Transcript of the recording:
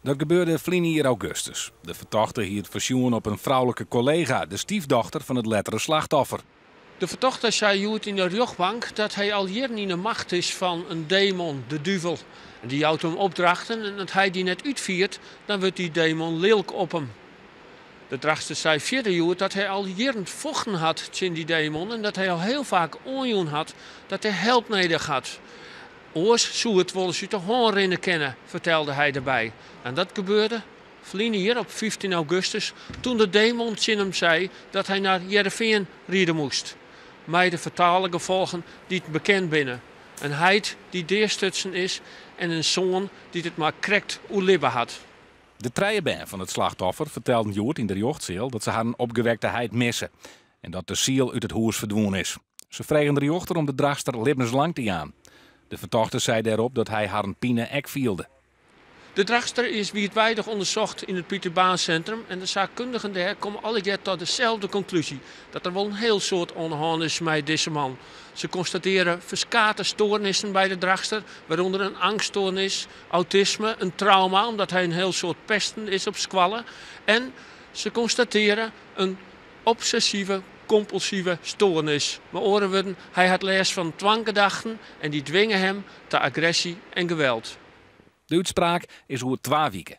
Dat gebeurde ferline jier augustus. De fertochte hie it fersjoen op in froulike kollega, de styfdochter fan it lettere slachtoffer. De fertochte sei hjoed yn de rjochtbank dat hy al jierren yn 'e macht is fan in demon, de duvel. En dy jout him opdrachten en as hy dy net útfiert, dan wurdt dy demon lilk op him. De Drachtster sei fierder hjoed dat hy al jierren fochten hat tsjin dy demon en dat hy al hiel faak oanjûn hat dat hy help nedich hat. Oars soe it wolris út de hân rinne kinne, fertelde hy derby. En dat gebeurde ferline jier op 15 augustus, toen de demon tsjin him sei dat hy nei Hearrenfean ride moast. Mei de fatale gefolgen dy't bekend binne. In heit dy't deastutsen is en in soan dy't it mar krekt oerlibbe hat. De trije bern fan it slachtoffer fertelden hjoed yn de rjochtseal dat se harren opgewekte heit misse en dat de siel út it hûs ferdwûn is. Se fregen de rjochter om de Drachtster libbenslang te jaan. De fertochte sei dêrop dat hy harren pine ek fielde. De Drachtster is wiidweidich ûndersocht yn it Pieter Baan Centrum en de saakkundigen dêr komme allegear ta deselde konklúzje, dat der wol in hiel soad oan de hân is mei dizze man. Se konstatearje ferskate stoarnissen by de Drachtster, wêrûnder in eangststoarnis, autisme, in trauma omdat hy in hiel soad pesten is op skoalle en se konstatearje in obsessive kompulsive stoarnis. Mei oare wurden, hy hat lêst fan twanggedachten en dy dwinge him ta agresje en geweld. De útspraak is oer twa wiken.